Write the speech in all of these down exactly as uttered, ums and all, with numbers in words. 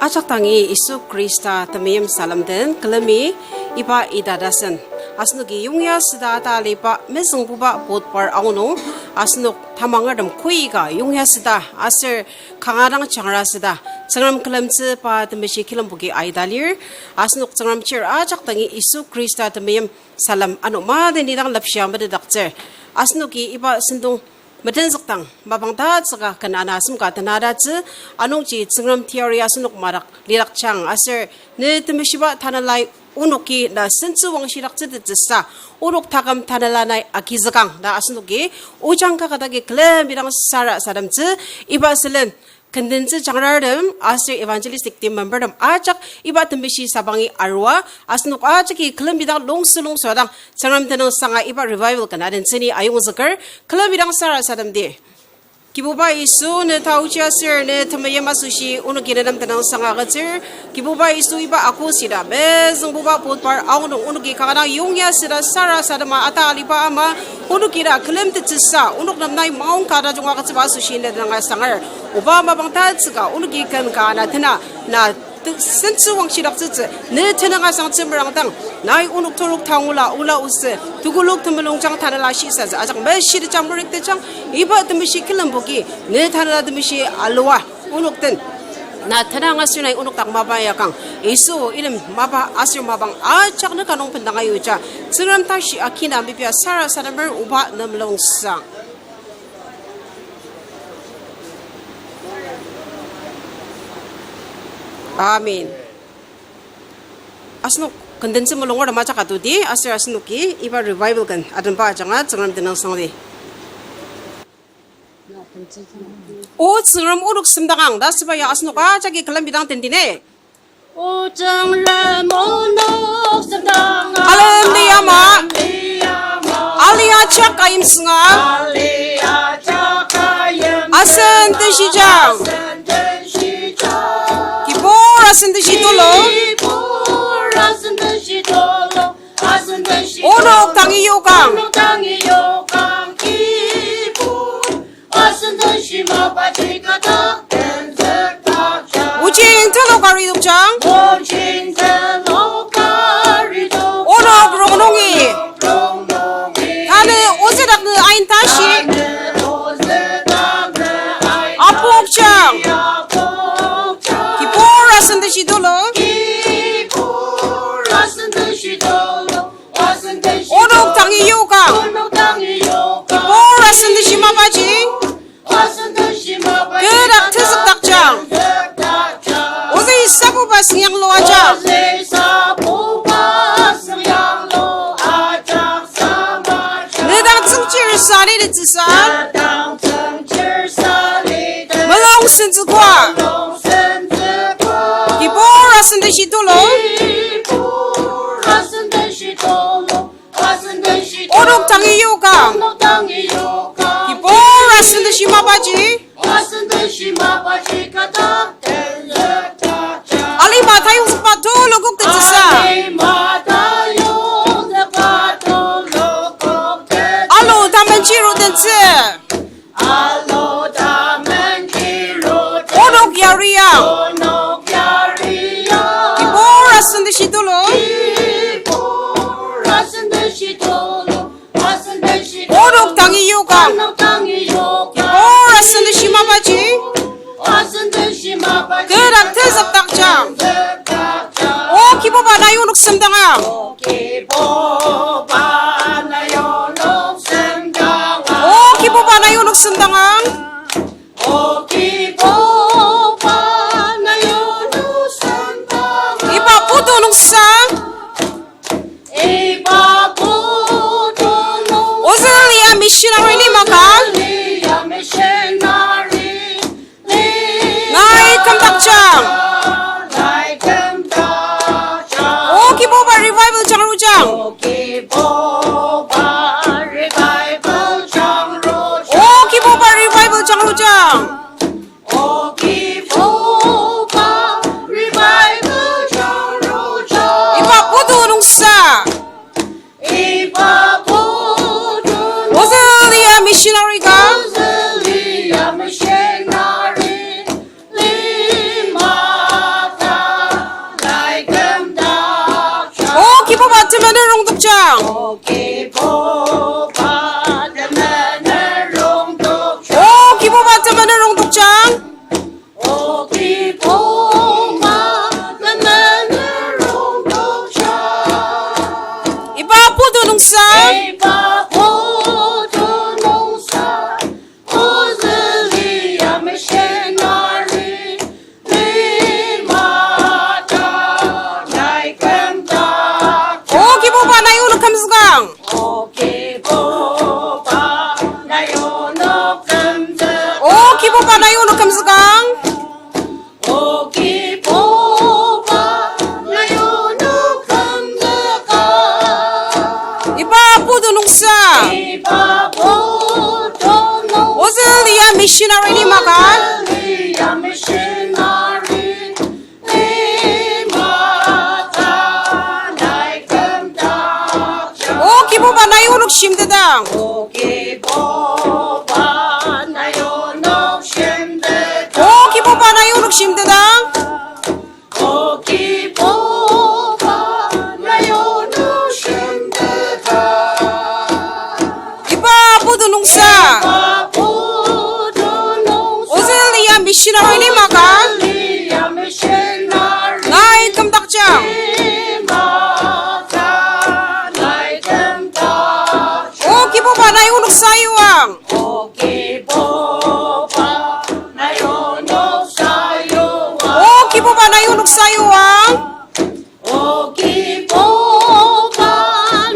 Ajak dangi Yisu Khrista temeim salem den külemi iba ita tasen. Asenoki yongya süda ta aliba mezüngbuba potpar aonung asenok tamangertem koika yongya süda aser kanga dang jangra süda Tsüngrem külemtsü pa temeshi kilemboki aita lir. Asenok Tsüngrem chir ajak dangi Yisu Khrista temeim salem ano madeni dang lepshia metetdaktsür. Asenoki iba sentong metenzükdang mapang tatsüka ken ana asem ka tenatatsü, anungji Tsüngrem teyari asenok madak lidakjang aser ne temeshiba tanelai onoki na sentsü wangshidaktsütettsüsa, onok taküm tanela nai agizükang ta asenoki ojang kaketagi külemi dang sarasademtsü. Iba sülen kendentsü jangrartem aser evangelistic team membertem ajak iba temeshi sabangi arua, asenok ajaki külemi dang longsü longsü dang Tsüngrem tenüngsanga iba revival ken adentsüni ayongzüker. Külemi dang sarasademdi. Kibuba Yisu, ne taochi aser ne temeim asoshi onoki nenem tenüngsanga agütsür. Kibuba Yisu, iba August ita mezüngbuba potpar aonung onoki kanga dang yongya süda sarasadema ata aliba ama, onoki na külemtettsüsa onok nem nai maongka tajung agütsüba asoshi ne tenüngsanger. Oba mapang tatsüka onoki ken ka ana tena na te-, sentsü wangshidaktsütsü ne tenüngsang tsümerangdang, nai onok torok tangula ola osü tekolak temulungjang tanela shisatsü ajak meshitejang merüktejang. Iba temeshi kilemboki ne tanela temeshi alua onok den na tenüngsang aser nai onok dak mapa yakang. Yisu, item mapa aser mapang ajak ne ka nung bendanga yuja. Tsüngrem tashi akina mepia sarasademer oba nem longsang. Amen. Asenok kendentsü mulungertem ajak atudi aser asenoki iba revival ken atenba ajanga Tsüngrem tenüngsangdi. O Tsüngrem, onok semdangang ta asüba ya asenok ajaki külembidang tendine. O Tsüngrem, onok semdangang. Hallelujah ma. Hallelujah ma. Hallelujah, ajak ka yimsünga. Hallelujah, ajak ka yimsünga. Asen teshijang. Asen teshijang. Kibur asen teshi tulu. Kibur asen teshi tulu. Onok tangi yokang. Ojing telok aridokjang. Onok rongnungi. Tanü ozüdaknü ain tashi. Apokjang. Kibur asen teshi tulu. Onok tangi yokang. Kibur asen teshi mapaji. Kü dak tezükdakjang. Ozü sapuba süngyanglu ajak. Ne dang tsüngchir sali litsüsa. Mulung sentsükwa. Kibur asen teshi tulu. Onok tangi yokang. Kibur asen teshi mapaji. Alima tayongzükba tulu kok tetsüsa. Alu tamenji ro tetsü. Onok yariang. Kibur asen teshi tulu. Onok tangi yokang. Kibur asen teshi mapaji. Kü dak tezükdakjang. O Kibuba, nai onok semdangang. O Kibuba, nai onok semdangang. Iba putu nungsa. Ozülia missionary limaka. Nai kümdakjang. O Kibuba, revival jangrujang. O Kibuba, revival jangrujang. Iba putu nungsa. Ozülia missionary ka. Ozülia missionary lima Temenen rongdokjang. O Kibuba, temenen rongdokjang. O Kibuba, temenen rongdokjang. O Kibuba, temenen rongdokjang. Iba putu nungsa. Iba putu nungsa. Ozülia missionary, lima ta nai kümdakjang. O Kibuba, nai onok kümzükang. O Kibuba, nai onok kümzükang. O Kibuba, nai onok kümzükang. O Kibuba, nai onok kümzükang. Iba putu nungsa. Iba putu nungsa. Ozülia missionary lima ka. Ozülia missionary lima ta nai kümdakjang. O Kibuba, nai onok shimtetdang. O Kibuba, nai onok shimtetdang. O Kibuba, nai onok shimtetdang. O Kibuba, nai onok shimtetdang. Iba putu nungsa. Iba putu nungsa. Ozülia missionary lima ka. Ozülia missionary. Nai kümdakjang. Lima ta nai kümdakjang. O Kibuba, nai onok sayuang. O Kibuba, nai onok sayuang. O Kibuba, nai onok sayuang. O Kibuba,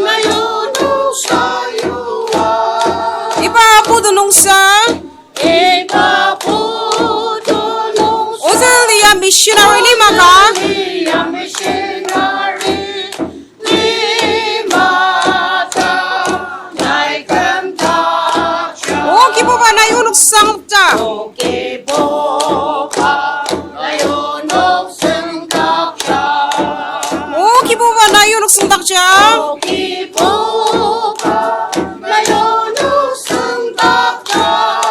nai onok sayuang. Iba putu nungsa. Iba putu nungsa. Ozülia missionary lima ka. Ozülia missionary. Lima ta nai kümdakjang. O Kibuba, nai onok sangdakjang. O Kibuba, nai onok sangdakjang. O Kibuba, nai onok sangdakjang. O Kibuba, nai onok sangdakjang.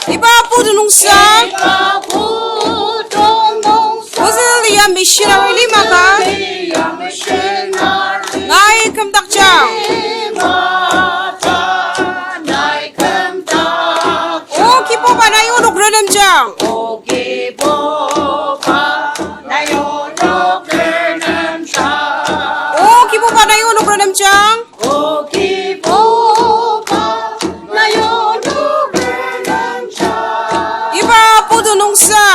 Iba putu nungsa. Iba putu nungsa. Ozülia missionary lima ka. Ozülia missionary. Nai kümdakjang. Lima ta nai kümdakjang. O Kibuba, nai onok renemjang. O Kibuba, nai onok renemjang. O Kibuba, nai onok renemjang. O Kibuba, nai onok renemjang. Iba putu nungsa.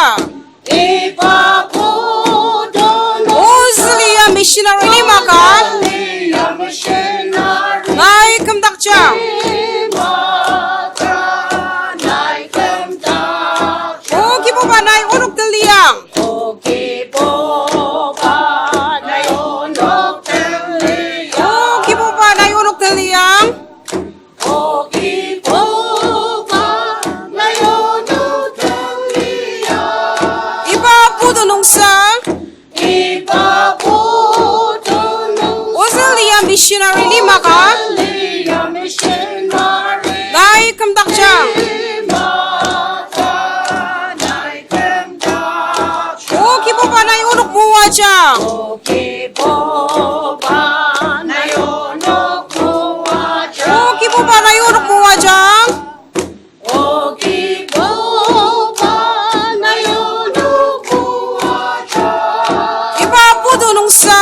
Iba putu nungsa. Ozülia missionary lima ka. Ozülia missionary. Nai kümdakjang. Lima ta nai kümdakjang. O Kibuba, nai onok teliang. O Kibuba, nai onok teliang. O Kibuba, nai onok teliang. O Kibuba, nai onok teliang. Iba putu nungsa. Iba putu nungsa. Ozülia missionary lima ka. Ozülia missionary. Nai kümdakjang. Lima ta nai kümdakjang. O Kibuba, nai onok moajang. O Kibuba, nai onok moajang. O Kibuba, nai onok moajang. O Kibuba, nai onok moajang. Iba putu nungsa.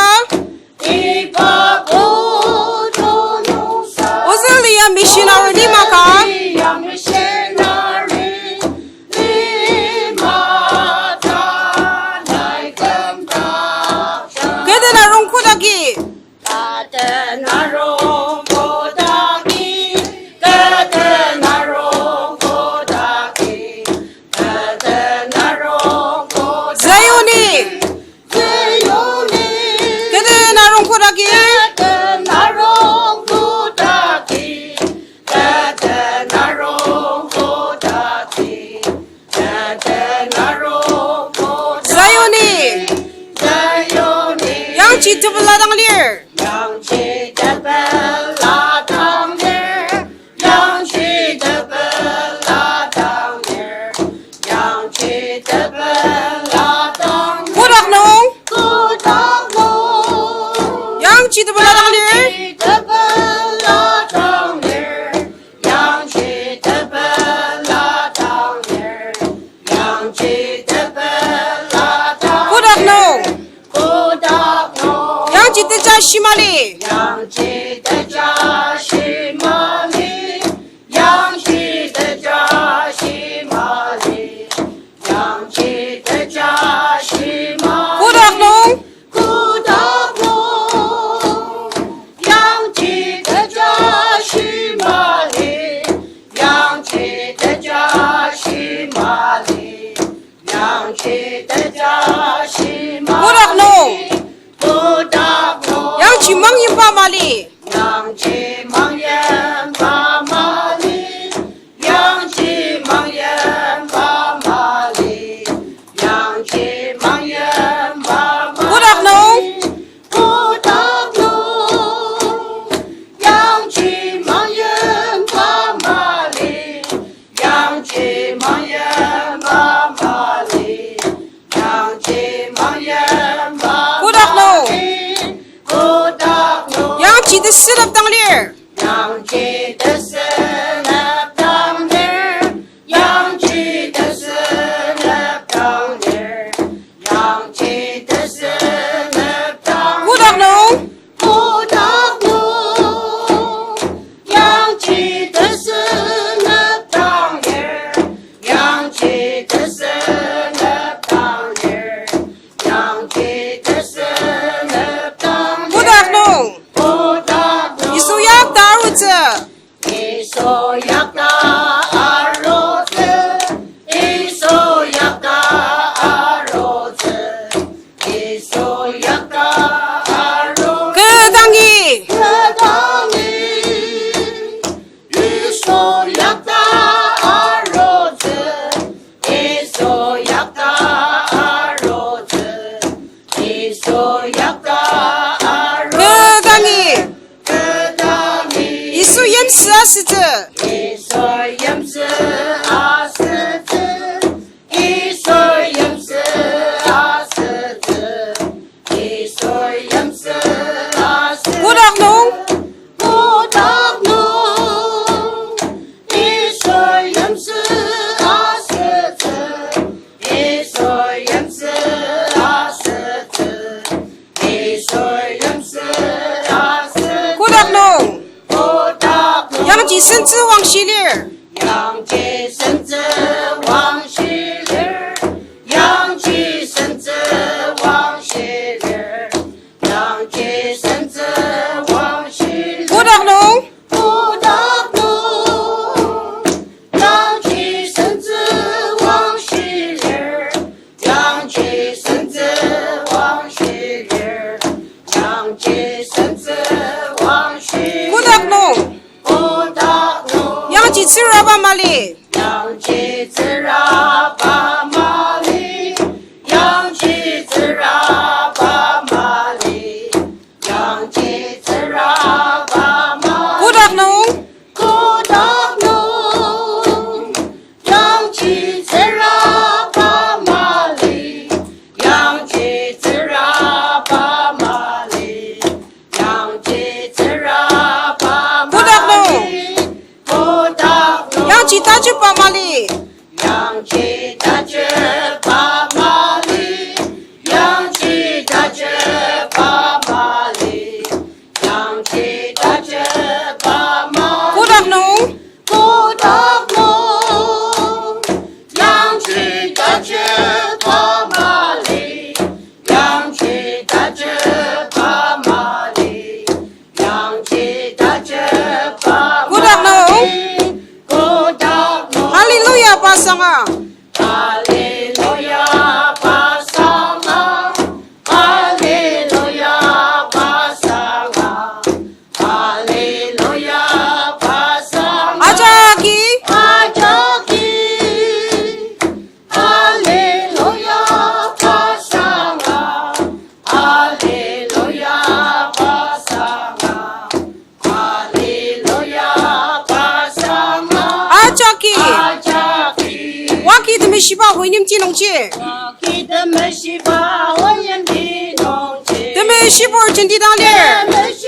Iba putu nungsa. Ozülia missionary lima ka. Ozülia missionary lima ta nai kümdakjang. Kü den arung kodaki. Kü den arung kodaki, kü den arung kodaki, kü den arung kodaki. Zioni. Zioni. Kü den arung kodaki. Kü den arung kodaki, kü den arung kodaki. Zioni. Yangji tepela dang lir. Yangji tepela dang lir. Yangji tepela dang lir. Yangji tepela dang lir. Kotak nung. Kotak nung. Tepela dang lir. Tepela dang lir. Yangji tepela dang lir. Yangji tepela dang lir. Kotak nung. Kotak nung. Yangji teja shimali. Yangji teja shimali. Yangji teja shimali. Yangji teja shimali. Kotak nung. Kotak nung. Yangji teja shimali. Yangji teja shimali. Yangji teja shimali. Kotak nung. Kotak nung. Yangji mangyimba mali. Yangji mangyimba mali. Yangji mangyimba mali. Yangji mangyimba mali. Kotak nung. Kotak nung. Yangji mangyimba mali. Yangji mangyimba mali. Yangji mangyimba mali. Kotak nung. Kotak nung. Yangji tesünep dang lir. Yangji tesünep dang lir. Yangji tesünep dang lir. Yangji tesünep dang lir. Kotak nung. Kotak nung. Yangji tesünep dang lir. Yangji tesünep dang lir. Yangji tesünep dang lir. Kotak nung. Kotak nung. Yisu yakta arutsü. Yisu yakta arutsü. Yisu yakta arutsü. Yisu yakta arutsü. Kü dangi. Kü dangi. Yisu yakta arutsü. Yisu yakta arutsü. Yisu yakta arutsü. Kü dangi. Kü dangi. Yisu yimsü asütsü. Yisu yimsü asütsü. Yisu yimsü asütsü. Yisu yimsü asütsü. Kotak nung. Kotak nung. Yisu yimsü asütsü. Yisu yimsü asütsü. Yisu yimsü asütsü. Kotak nung. Kotak nung. Yangji sentsü wangshi lir. Yangji sentsü wangshi lir. Yangji sentsü wangshi lir. Yangji sentsü wangshi lir. Kotak nung. Kotak nung. Yangji sentsü wangshi lir. Yangji sentsü wangshi lir. Yangji sentsü wangshi lir. Kotak nung. Kotak nung. Yangji tsüraba mali. Yangji tsüraba mali. Yangji tsüraba mali. Yangji tsüraba mali. Kotak nung. Kotak nung. Yangji tsüraba mali. Yangji tsüraba mali. Yangji tsüraba mali. Kotak nung. Kotak nung. Yangji tajeba mali. Yangji tajeba mali. Yangji tajeba mali. Yangji tajeba mali. Kotak nung. Kotak nung. Yangji tajeba mali. Yangji tajeba mali. Yangji tajeba mali. Kotak nung. Kotak nung. Hallelujah pasanga. Hallelujah pasanga. Hallelujah pasanga. Hallelujah pasanga. Ajaki. Ajaki. Hallelujah pasanga. Hallelujah pasanga. Hallelujah pasanga. Ajaki. Ajaki. Waki temeshiba hoinyimti nungji. Waki temeshiba hoinyimti nungji. Temeshibur jenti dang lir. Temeshi-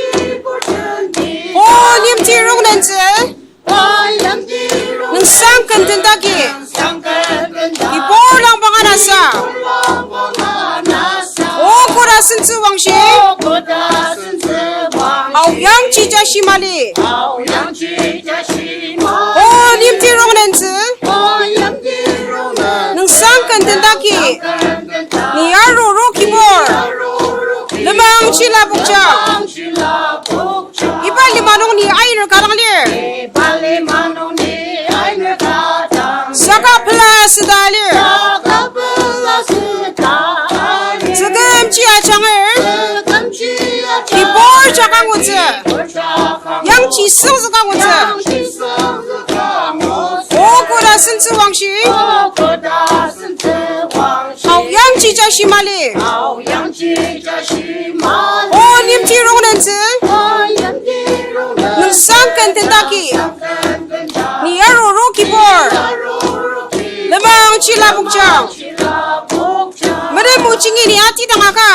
Yimti ronglentsü, nüngsang ken tendaki, ibur langpang anasa, o koda sentsü wangshi, ao yangji jashi mali. O yimti ronglentsü, nüngsang ken tendaki, ni aruru kibur, lenmang shilapokjang. Iba lima nung ni ainer ka dang lir, saka pela süda lir. Tsükemji ajanger, kibur jaka ngutsü, yangji süngzüka ngutsü. O koda sentsü wangshi, ao yangji jashi mali. O yimti ronglentsü, nüngsang ken tendaki, ni aruru kibur, lenmang shilapokjang. Menenmo jingi ni atidang aka,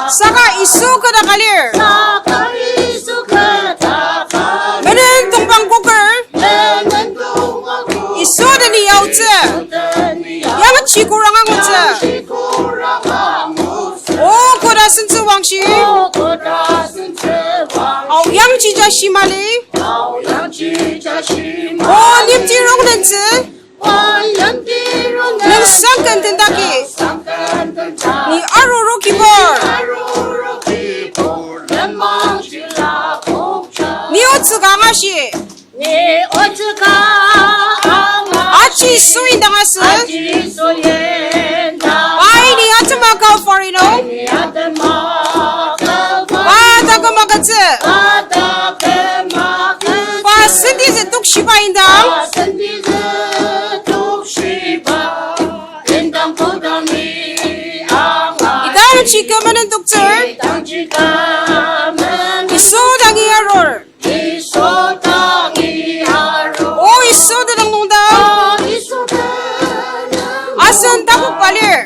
saka Yisu kü dak alir. Menen tongpang koker, Yisu deni yaotsü, yangji korang angutsü. O koda sentsü wangshi, ao yangji jashi mali. O yimti ronglentsü, nüngsang ken tendaki, ni aruru kibur, ni otsü ka angashi. Aji Yisu indang asü, pai ni atema Calvary nung, pa taküm agütsü, pa sentizü tokshiba indang. Idangji kü menen toktsür, Yisu dangi arur. O Yisu tenüng nungdang, asen takok balir.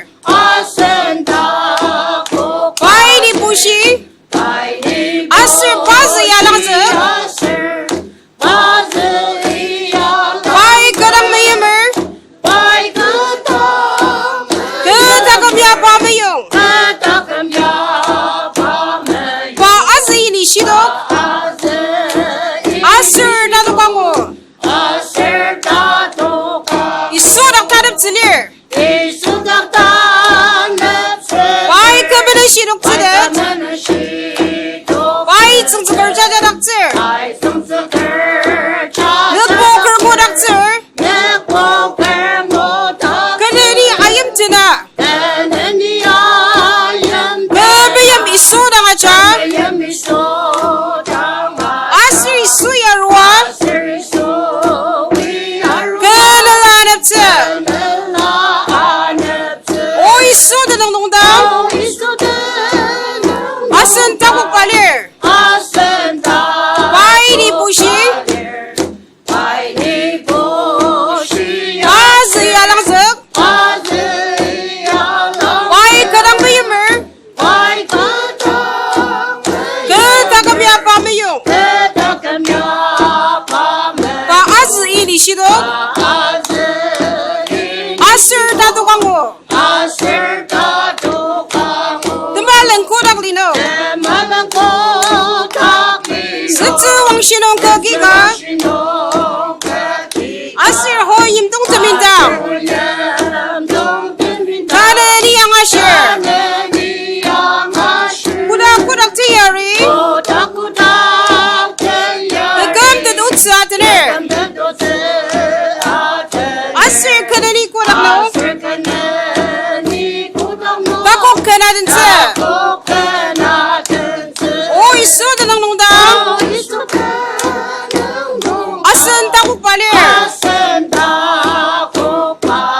Pai ni bushi, aser pazü yalangzük, pai kü dang meyimer, kü taküm ya pa meyong, pa azü ini shidok, aser tatok angu. Yisu dak taneptsü lir. Pai kü menen shidoktsütet, pai tsüngtsüker jajadaktsür, nükbo kerngodaktsür, kü neni ayimtena, kü meyim Yisu dang aja, aser Yisu yarua, kü nela aneptsü. O Yisu tenüng nungdang, asen takok balir. Pai ni bushi, pazü yalangzük, pai kü dang meyimer, kü taküm ya pa meyong, pa azü ini shidok, aser tatok angu. Temalen kodak linung, sentsü wangshi nung kü kika, aser ho yimdong temindang, tanü ni angashir, kodak kodak teyari, teküm tetutsü atener, aser kü neni kodak nung, takok ken atentsü. O Yisu tenüng nungdang, asen takok balir.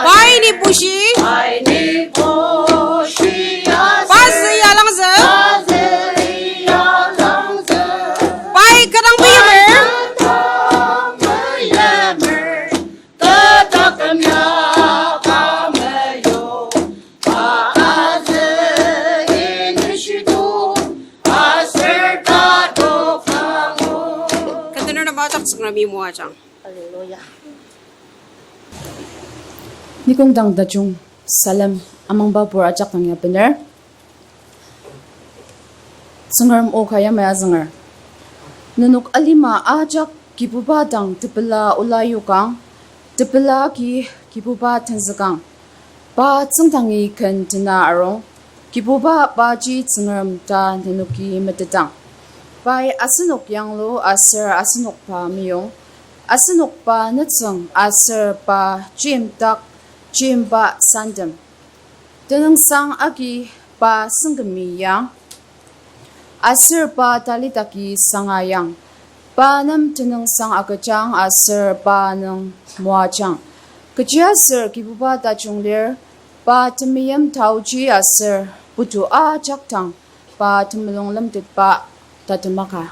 Pai ni bushi, pazü yalangzük, pai kü dang meyimer, Tsüngremi moajang. Hallelujah. Nikongdang tajung salem amangba pur ajak dang ya bener. Tsüngrem o ka yamai azünger. Nenok alima ajak Kibuba dang tepela ola yokang, tepela agi Kibuba tenzükang. Pa tsüngdangi ken tena arung, Kibuba paji Tsüngrem ta nenoki metetang. Pai asenok yanglu aser asenok pa meyong, asenok pa nütsüng aser pa jimdak jimba santem. Tenüngsang agi pa sengkümi yang, aser pa talitaki sanga yang, pa nem tenüngsang agüjang aser pa nem moajang. Kechiaser Kibuba tajung lir, pa temeim taoji aser putu ajak dang pa temulung lemtetba tatemaka.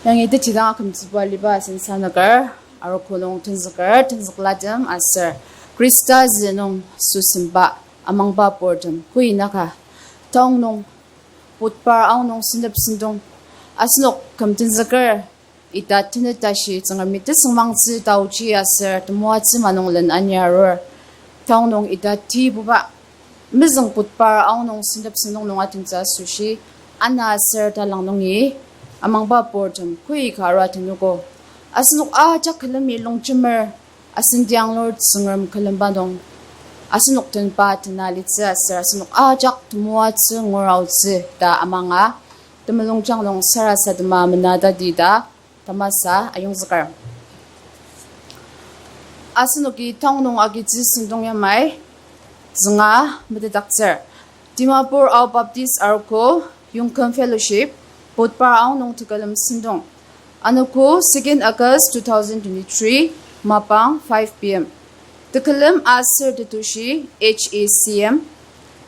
Yangi tejidang akümtsüba liba asen sanüker, arogo nung tenzüker, tenzüklatem aser Khrista zü nung süsemba amangba purtem kuinaka. Taonung, Budbar aonung sentep sentong, asenok küm tenzüker, ita tenet tashi Tsüngremi tesüngmangtsü taoji aser temoatsü manung len aniarur. Taonung ita tibuba, mezüng Budbar aonung sentep sentong nung atentsü asoshi, ana aser talang nungi amangba purtem kui ka arua tenogo. Asenok ajak külemi longjemer, asen tianglur Tsüngrem külemba nung asenok tenba tena litsü aser asenok ajak temoatsü nguraotsü ta amanga, temulungjang nung sarasadema menatadi ta tamasa ayongzüker. Asenoki taong nung agitsü sentong yamai zünga metetdaktsür. Dimapur Ao Baptist Arogo, Yongküm Fellowship, Budbar aonung tekülem sentong. Anogo second August two thousand twenty-three, mapang five P M. Tekülem aser tetushi H A C M.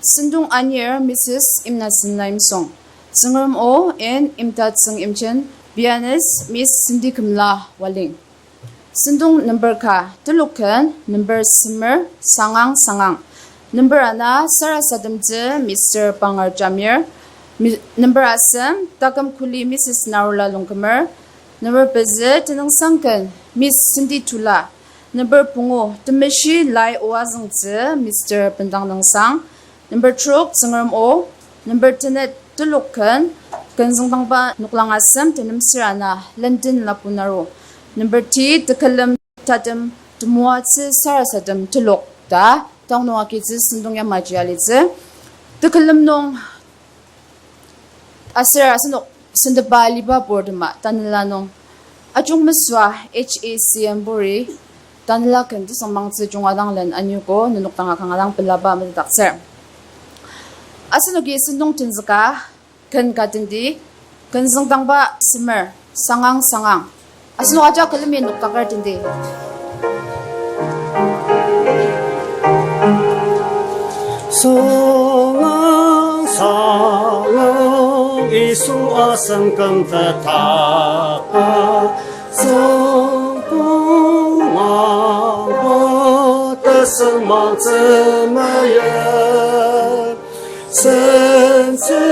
Sentong anir Missus Imnasen Laimsong. Tsüngrem O N Imtatsüng Imchen, pianist Miss Cindy Kümla Waling. Sentong number ka, telok ken, number semer, sangang sangang. Number ana, sarasademtsü Mister Pangar Jamir. Mi-, number asem, taküm kuli Missus Narula Longkümer. Number pezü, tenüngsang ken, Miss Cindy Tula. Number pungu, temeshi lai oazüngtsü Mister Bendang Nüngsang. Number trok, Tsüngrem O. Number tenet, telok ken, kenzüngdangba noklang asem tenemsür ana London Lapunaru. Number ti, tekülem tatem temoatsü sarasadem telok ta, taong nung agitsü sentong yamaji alitsü. Tekülem nung aser asenok sentepa aliba purtema tanela nung ajungmesüa H A C M buri tanela ken tesüngmangtsü junga dang len aniogo nenok danga kanga dang pelaba metetdaktsür. Asenoki sentong tenzüka ken ka tendi, kenzüngdangba semer, sangang sangang. Asenok ajak külemi noktaker tendi. Sangang sangang Yisu asen kümtet takba, sangpung mangba tesüngmangtsü meyip. Sentsü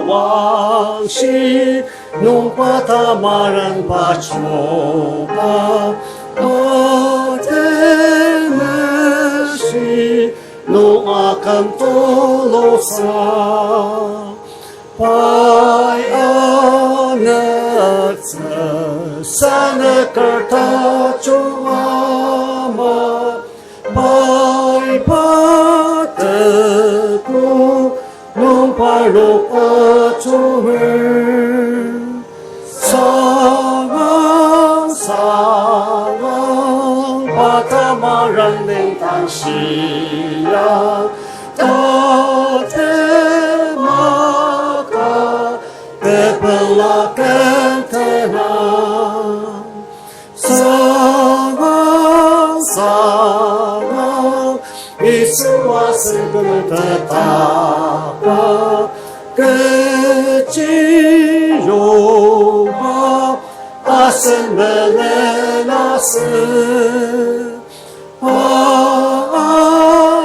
wangshi nungba tamaran pachoba, pa temeshi nung aküm tulusa. Pai anütsü sanüker tajung ama, pai pa tebu nung parnok ajunger. Sangang sangang pa tamaran nüngdang shia, tatemaka tepela kentena. Sangang sangang Yisu asen kümtet takba, kechi yongba asen melen asü.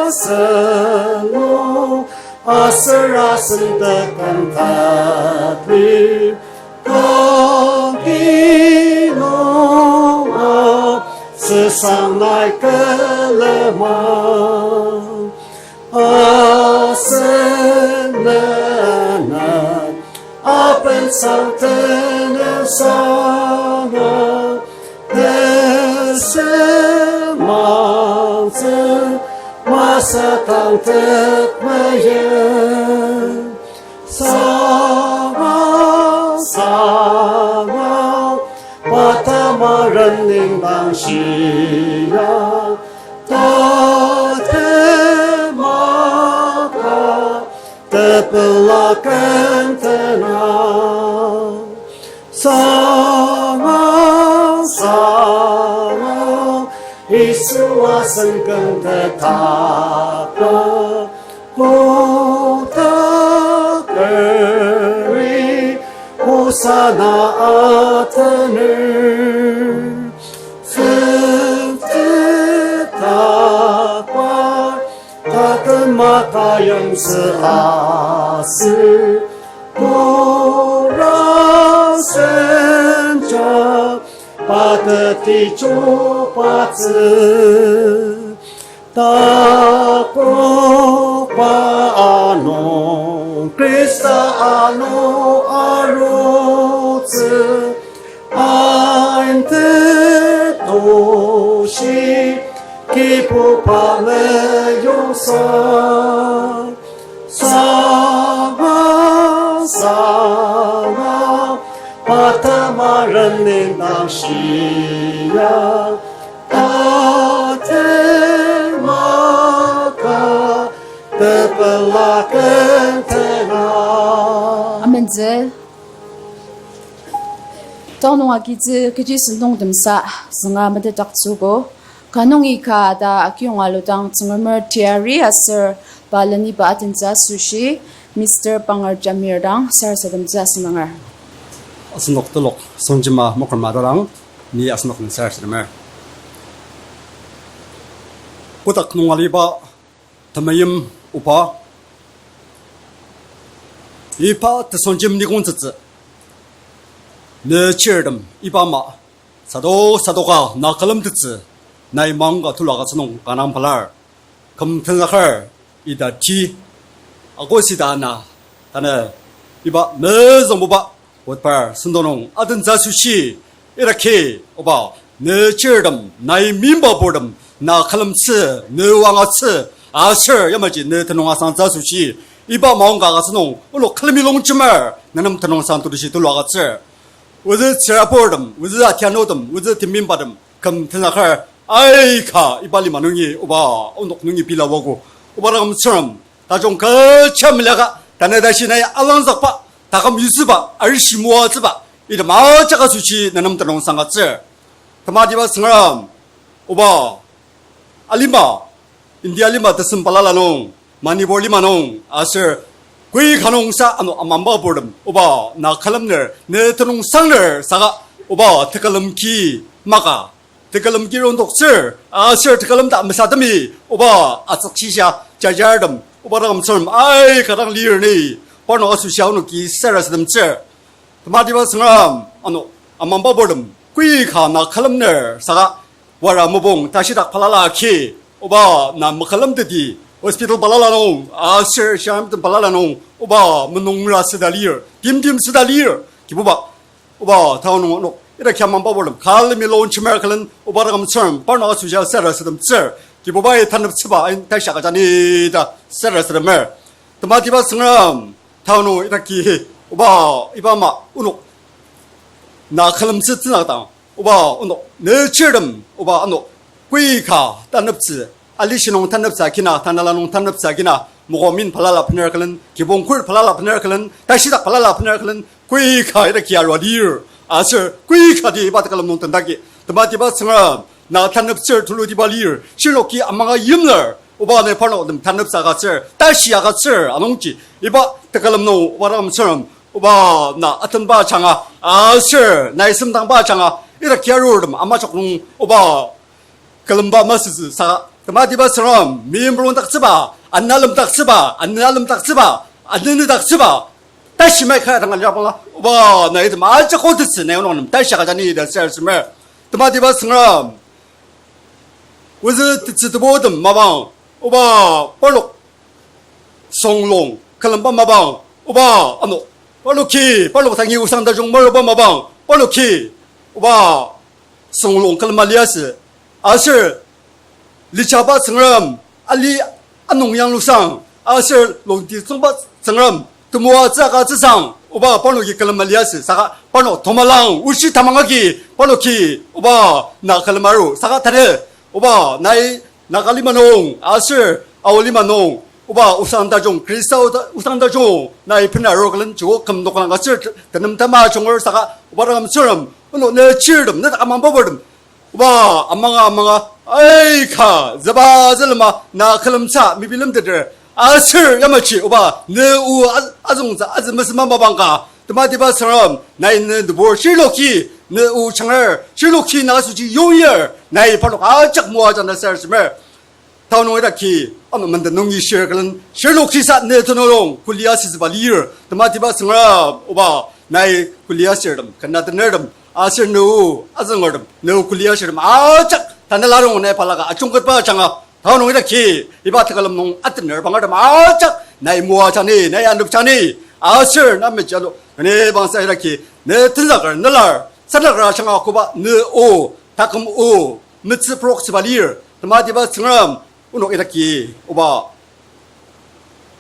Asen o, aser asen teküm tapi, kangki Sang nai külemang, asen nena, aben sang tenüngsanga, tesemangtsü, masatang tet meyeng. Sanga, sanga, pa tamaren nendang shia, ta temaka, tepela kentena. Sanga, sanga, Yisu asen keng tetaka, kotakeri, Hosanna atener. Senteta pa, taküm maka yangtsü asü, pura senja, pateti chobatsü. Takokba ano, Khrista ano arutsü, ain tetoshi, Kibuba meyongsa. Sanga, sanga, pa tamaren nendang shia, ta temaka, tepela kentena. Amentsü. Tanü nung agitsü kechi sentong temsa sünga metetdaktsüogo. Ka nungi ka ta akiyonga aludang Tsüngremer teyari aser pa leniba atentsü asoshi Mister Panger Jamir dang sarasademtsü asüngdanger. Asenok telok songjema mokrema darang, ni asenok den sarasademer. Kotak nung aliba temeim Oba, iba tesonjem nikongtsütsü, ne chirtem iba ama sadok sadoka na külemtettsü, nai mangka tulu agütsü nung kanga pelar. Küm tenünger ita ti, August ita ana, tanü iba mezüngbuba Budbar sentong nung adentsü asoshi, idaki, Oba, ne chirtem, nai meimbaburtem, na külemtsü, ne angatsü, aser yamaji ne tenüng asangtsü asoshi, iba maongka agütsü nung, onok külemi longjemer, nenem tenüngsang tulushi tulu agütsür. Ozü tsüraburtem, ozü atianutem, ozü temeibatem, küm tenünger, aika iba lima nungi, Oba, onok nungi pela ogo, Oba dang Tsüngrem, tajung kecha meliaka, tanü tashi nai alangzükba, taküm yusüba, arishi moatsüba, item ajak asoshi nenem tenüngsang agütsür. Tematiba Tsüngrem, Oba, alima, India lima tesem balala nung, Manipur lima nung, aser koi ka nungsa ano amambaburtem, Oba, na külemner, ne tenüngsangner saka, Oba, tekülem ki maka, tekülem ki rongdoktsür, aser tekülem ta mesademi, Oba, atsükshisa jajartem, Oba dang Tsüngrem aika dang lir ni, parnok asoshi aonoki sarasademtsür. Tematiba Tsüngrem, ano amambaburtem, koi ka na külemner saka, wara mopung tashidak balala agi, Oba, na mekülemteti, hospital balala nung, aser shiramtem balala nung, Oba, menungra süda lir, timtem süda lir, Kibuba, Oba, tanü nung onok ita ki amambaburtem külemi longjemer külen, Oba dang Tsüngrem, parnok asoshi sarasademtsür, Kibubai taneptsüba ain tashi agüja ni ta sarasademer. Tematiba Tsüngrem, tanü ita ki, Oba, iba ama onok na külemtsü tsünadang, Oba, onok ne chirtem, Oba, ano koi ka taneptsü, alishi nung taneptsü agina, tanela nung taneptsü agina, mokomin balala bener külen, kibong kur balala bener külen, tashidak balala bener külen, koi ka ita ki arua lir, aser koi kati iba tekülem nung tendaki, tematiba Tsüngrem, na taneptsür tulutiba lir, shirnoki amanga yimler, Oba nai parnok nem taneptsü agütsür, tashi agütsür, anungji, iba tekülem nung, Oba dang Tsüngrem, Oba na atenba ajanga, aser nai semdangba ajanga, ita ki arurtem amajok nung, Oba, külemba masütsü saka, tematiba Tsüngrem, meimrongdaktsüba, analemdaktsüba, analemdaktsüba, anenedaktsüba, tashi maika dang alirabangla, Oba, nai item ajak otettsü, nai onok nem tashi agüja ni ta sarasademer. Tematiba Tsüngrem, Ozü tetsü tebotem mapang, oba parnok songlong külemba mapang, oba ano parnoki, parnok tangi osang tajung maruba mapang, parnoki, oba songlong külema liasü. Aser lichaba Tsüngrem, ali anung yanglusang, aser longti tsüngba Tsüngrem, temoatsü agütsüsang, oba parnoki külema liasü, saka parnok tomalang, oshi tamang agi, parnoki, oba na külema aru, saka tanü, oba nai Naga lima nung, aser Ao lima nung, oba osang tajung, Khrista oda-, osang tajung, nai pena aru külen joko küm noklang aser tenem tama junger saka, oba dangam Tsüngrem, onok ne chirtem, ne dak amang babartem, oba, amanga, amanga, aika, züba, zülema, na külemsa, mebilemteter. Aser yamaji, oba, ne o a-, azüngtsü, azü mesema mapang ka. Tematiba Tsüngrem, nai ne nübur, shirnoki, ne o changer, shirnoki na asoshi yongyar, nai parnok ajak moajang na sarasademer. Tanü nung idaki, ano menden nungi shir külen, shirnoki sa ne tenüng nung, kuli asütsüba lir. Tematiba Tsüngrem, oba, nai kuli asürtem, kena tenertem, aser ne o azüngertem, ne o kuli asürtem ajak, tanela nung nai balaka ajungketba ajanga, tanü nung idaki, iba tekülem nung atener bangertem ajak, nai moajangni, nai anepjangni, aser na mejalu, ne bangsa idaki, ne tenlaker, nelar, sanaker ajanga koba, ne o, taküm o, metsü prok süba lir, tematiba Tsüngrem, onok idaki, oba,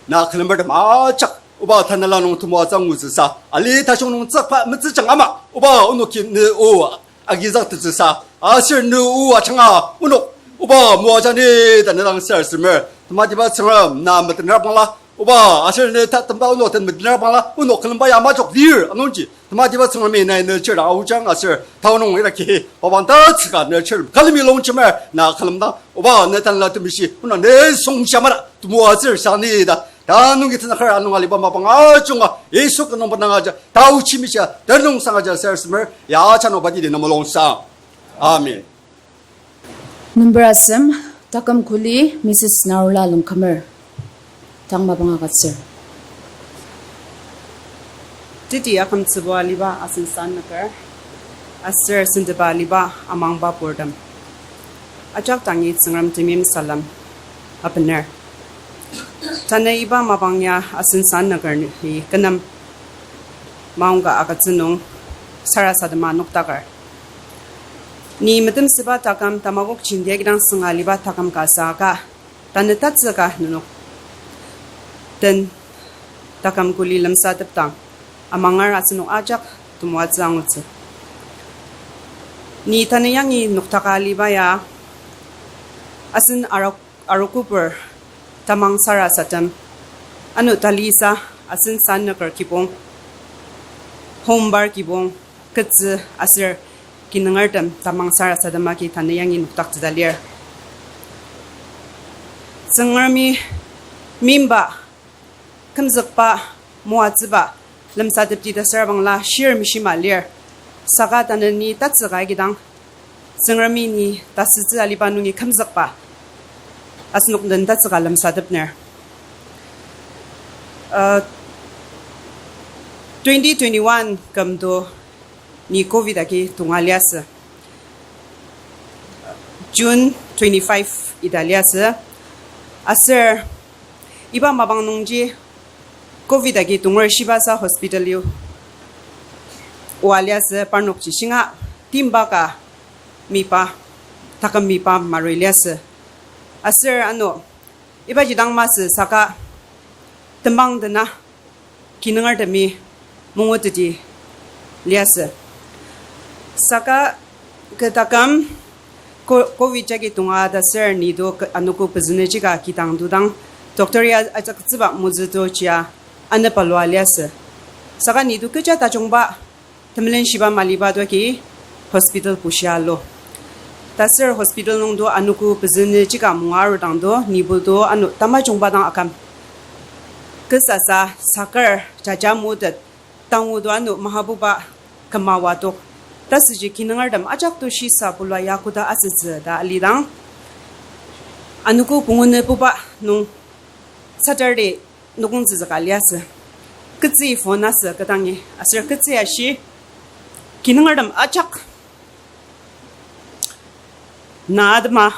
na külembertem ajak, oba tanela nung temoatsü angutsüsa, ali tajung nung tsükba metsüjang ama, oba onoki ne o agizüktettsüsa, aser ne o ajanga onok, oba moajangni ta ne dang sarasademer, tematiba Tsüngrem na metener bangla, oba aser ne ta temba onok den metener bangla, onok külemba ya majok lir anungji, tematiba Tsüngremi nai ne chir dang aojang aser tanü nung idaki, oba tatsüka ne chir külemi longjemer na külemdang, oba ne tanela temeshi, onok ne songja mara, temoatsür sani ta, tanü nungi tenakar anung aliba mapang ajunga, Yisu kü nungbo nang aja, taochi mishia, tenüngsang aja sarasademer, ya ajanoba tidi na mulungsang. Amen. Number asem, taküm kuli Missus Narula Longkümer. Tang mapang agütsür. Teti akümtsüba aliba asen sannüker, aser senteba aliba amangba purtem, ajak dangi Tsüngrem temeim salem abener. Tanü iba mapang ya asen sannüker ni kü nem maongka agütsü nung sarasadema noktaker. Ni metemsüba taküm tamakok jenti agidang sünga aliba taküm ka saka, tanü tatsüka nenok den taküm kuli lemsatepdang, amangar asenok ajak temoatsü angutsü. Ni tanü yangi noktaka aliba ya, asen arok-, arokopur tamang sarasadem, ano talisa asen sannüker kibong, home bar kibong, ketsü aser kinungertem tamang sarasadem agi tanü yangi noktaktsüta lir. Tsüngremi meimba, kümzükba, moatsüba lemsatepji ta sür bangla shir mishima lir. Saka tanü ni tatsüka agidang, Tsüngremi ni tasütsü aliba nungi kümzükba asenok den tatsüka lemsatepner. Uh, twenty twenty-one kümto ni covid agi tonga liasü. June twenty-five ita liasü. Aser iba mapang nungji covid agi tonger shibasa hospital-i oa liasü, parnokji shinga timba ka mipa, taküm mipa marui liasü. Aser ano, ibaji dang masü saka temang dena kinungertemi munguteti liasü. Saka kü taküm co-, covid jagi tonga ta ser ni to kü-, anogo pezünüjika kidang to dang doctor ya ajaktsüba mozü to jia anepalua liasü. Saka ni to kecha tajungba temelen shiba maliba to agi hospital bushia lo. Taser hospital nung to anogo pezünüjika munga arudang to nibo to ano tamajungba dang aküm. Kesasa saker jaja mutet tangu to ano mahabuba kümawatok. Tasüji kinungertem ajak to shisa bulua ya koda asütsü ta alidang, anogo pungu nübuba nung Saturday nokongtsü züka liasü. Ketsü phone asü kü dangi. Aser ketsü ashi kinungertem ajak na atema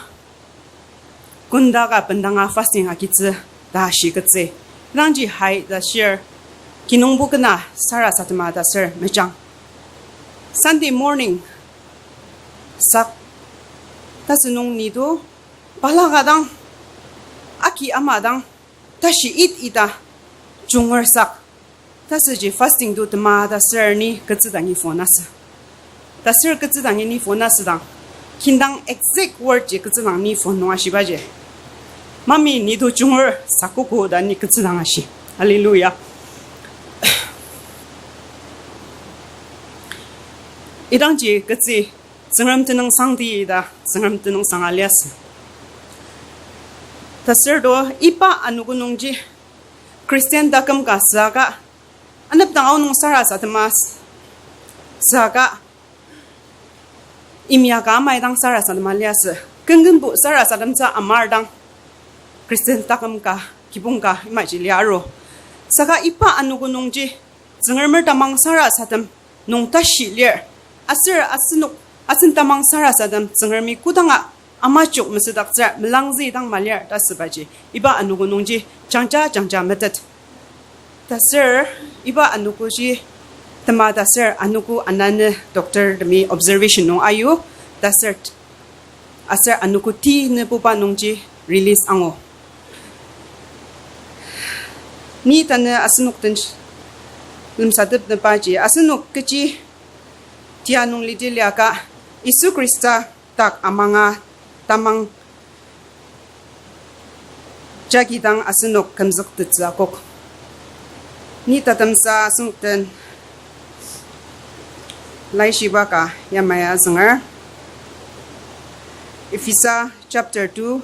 kunda ka bendanga fasting agitsü ta shi ketsü. Idangji hai ta shir kinungbo kena sarasadema ta ser mejang. Sunday morning sak, tasünung ni to balaka dang, aki ama dang, tashi it ita junger sak. Tasüji fasting to tema ta ser ni ketsü dangi phone asü. Ta ser ketsü dangi ni phone asüdang, kindang exact word ji ketsü dang ni phone nung ashibaji, Mami, ni to junger sakogo ta ni ketsü dang ashi. Hallelujah. Idangji ketsü Tsüngrem tenüngsangdi ta, Tsüngrem tenüngsanga liasü. Taser to iba anogo nungji Christian taküm ka süaka, anepdang aonung sarasadema s-, süaka, imya ka amai dang sarasadema liasü. Kenkenbo sarasademtsü amar dang Christian taküm ka, kibong ka imaji lia aru. Saka iba anogo nungji Tsüngremer tamang sarasadem nung tashi lir. Aser asenok, asen tamang sarasadem Tsüngremi kodanga amajok mesüdaktsür melangzü dang malir ta sübaji, iba anogo nungji jangja jangja metet. Taser iba anogoji tema taser anogo anane doctor temi observation nung ayu, taser aser anogo ti nübuba nungji release angu. Ni tanü asenok den lemsatep nübaji, asenok kechi tia nung lidi liaka, Yisu Khrista dak amanga tamang jagi dang asenok kümzüktettsü akok. Ni tatemsa asenok den laishiba ka yamai azünger. Ephesa chapter two,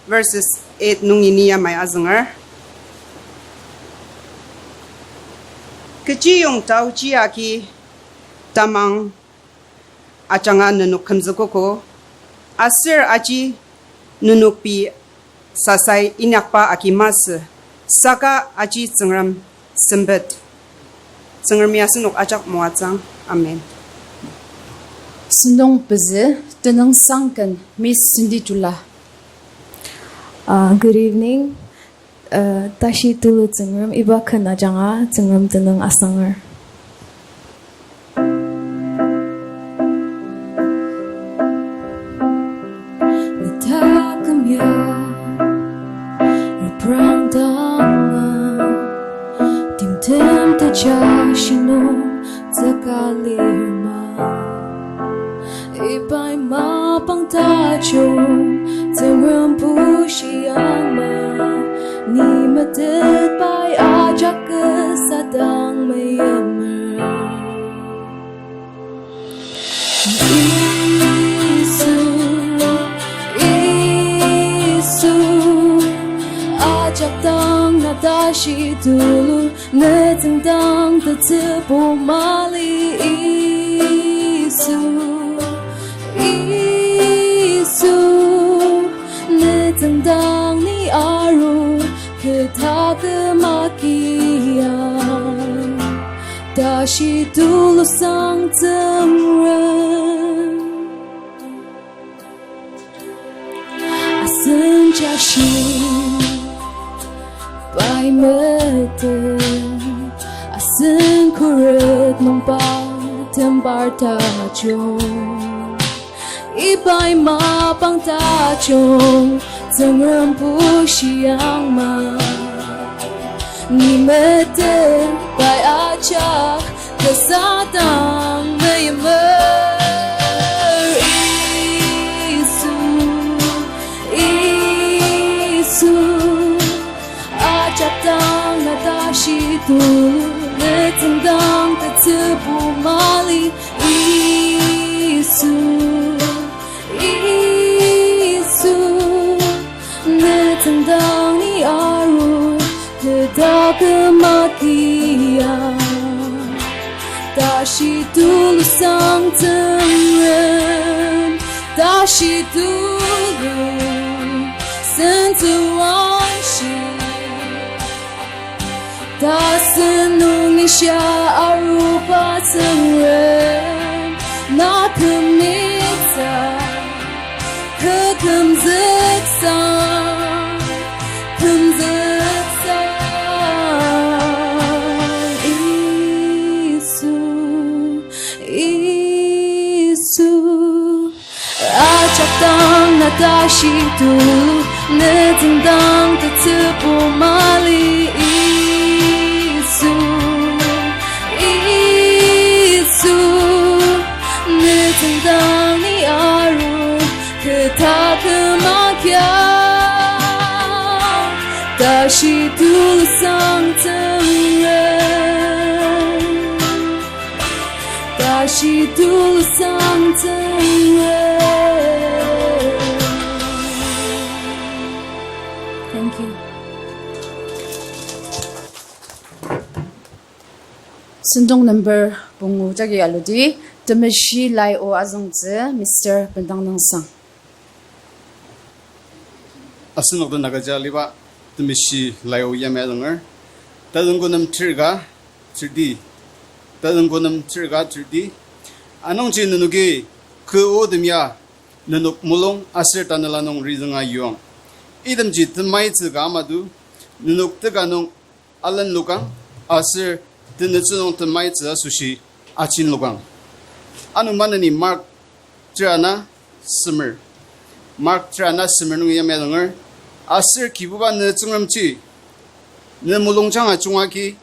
verses eight nungi ni yamai azünger. Kechiyong taochi agi tamang ajanga nenok kümzükogo, aser aji nenok pei sasai inyakba agi masü, saka aji Tsüngrem sempet. Tsüngremi asenok ajak moatsang. Amen. Sentong pezü, tenüngsang ken Miss Cindy Chula. Uh, good evening. Uh, tashi tulu Tsüngrem iba ken ajanga Tsüngrem tenüng asanger. Netaküm ya reprangdanga timtem teja shinung tsüka lir ma. Ibai mapang tajung Tsüngrem bushiang ma, ni metet pai ajak kasa dang meimer. Yisu, Yisu, ajak dang na tashi tulu, ne tsüngdang tetsübu mali. Yisu, Yisu, ne tsüngdang ni aru kü taküm agia. Tashi tulu sang Tsüngrem. Asen jashi pai metet, asen khuret nungba tembar tajung. Ibai mapang tajung Tsüngrem bushiang ma. Ni metet pai ajak kasa dang meimer. Yisu, Yisu, ajak dang na tashi tulu, ne tsüngdang tetsübu mali. Yisu, Yisu, ne tsüngdang ni aru kü taküm agia. Tashi tulu sang Tsüngrem, tashi tulu sentsü wangshi. Tasen nung isha aruba Tsüngrem, na kümnitsa, kü kümzüksa. Tashi tulu ne tsüngdang tetsübu mali Yisu, Yisu, ne tsüngdang ni aru kü taküm agia. Tashi tulu sang Tsüngrem. Tashi tulu sang Tsüngrem. Thank you. Sentong number pungu jagi aludi, Temeshi Lai O azüngtsü, Mister Bendang Nangsang. Asenok den agüja aliba Temeshi Lai O yamai azünger. Tazüngkunem terka, terti. Tazüngkunem terka, terti. Anungji nenoki kü o tem ya, nenok mulung aser tanela nung rizünga yuang. Itemji temaitsü ka amadu, nenok teka nung alenlokang, aser tenetsü nung temaitsü asoshi ajinlokang. Ano maneni Mark terana semer. Mark terana semer nung yamai azünger. Aser Kibuba ne Tsüngremji, ne mulungjang ajungagi,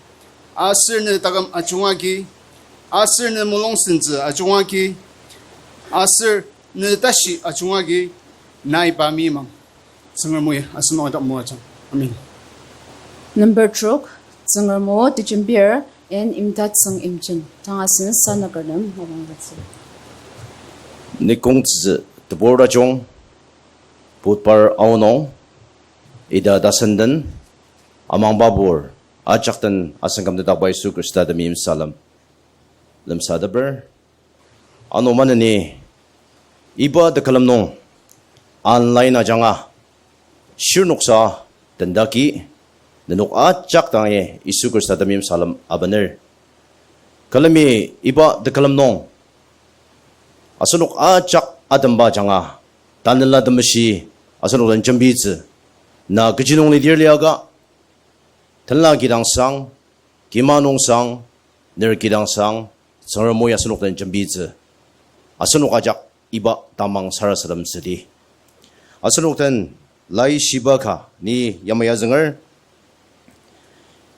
aser ne taküm ajungagi, aser ne mulung sentsü ajungagi, aser ne tashi ajungagi, nai pa mimang. Tsüngrem o ya asenok ajak moajang. Amen. Number trok, Tsüngrem o tejembir, N. Imtatsüng Imchen. Tang asen sanakertem mapang agütsü. Nikong tsütsü tebur tajung, Budbar aonung, ita tasenden, amangbabur, ajak den asen kümtetdakba Yisu Khrista temeim salem lemsateper. Ano maneni iba tekülem nung online ajanga shirnoksa tendaki nenok ajak dangi Yisu Khrista temeim salem abener. Külemi iba tekülem nung asenok ajak atemba ajanga Tanela Temeshi asenok den jembitsü. Na kechi nung lidir liaka, tenla kidang sang, kima nung sang, ner kidang sang, Tsüngrem o ya asenok den jembitsü. Asenok ajak iba tamang sarasadem südi. Asenok den laishiba ka ni yamai azünger.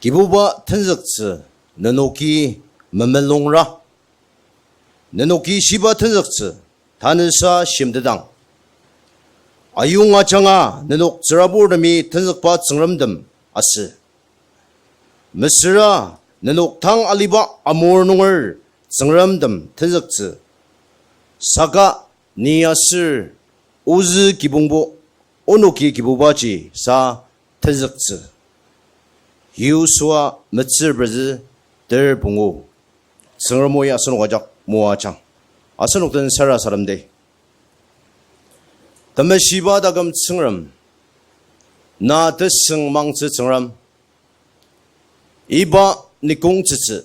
Kibuba tenzüktsü nenoki memulungra. Nenoki shiba tenzüktsü tanüsa shimtetang. Ayong ajanga nenok tsüraburtemi tenzükba tsüngremtem asü. Mesüra nenok tang aliba amur nunger tsüngremtem tenzüktsü. Saka ni aser ozü kibongbo onoki Kibubaji sa tenzüktsü. Yosua metsür pezü ter pungu. Tsüngrem o ya asenok ajak moajang. Asenok den sarasademdi. Temeshiba taküm Tsüngrem, na tesüngmangtsü Tsüngrem. Iba nikong tsütsü,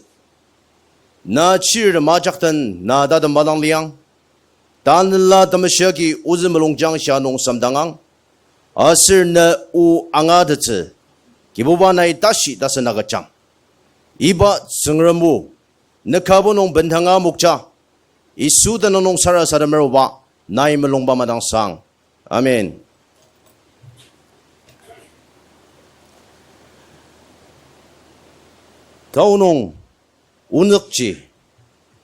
na chirtem ajak den na tatemba dang liang. Tanela Temeshi agi ozü mulungjang shia nung semdangang. Aser ne o angatettsü, Kibuba nai tashi tasen agüjang. Iba Tsüngrem o, ne kübok nung bendanga mokja, Yisu tenüng nung sarasademer oba, nai mulungba madangsang. Amen. Tao nung onükji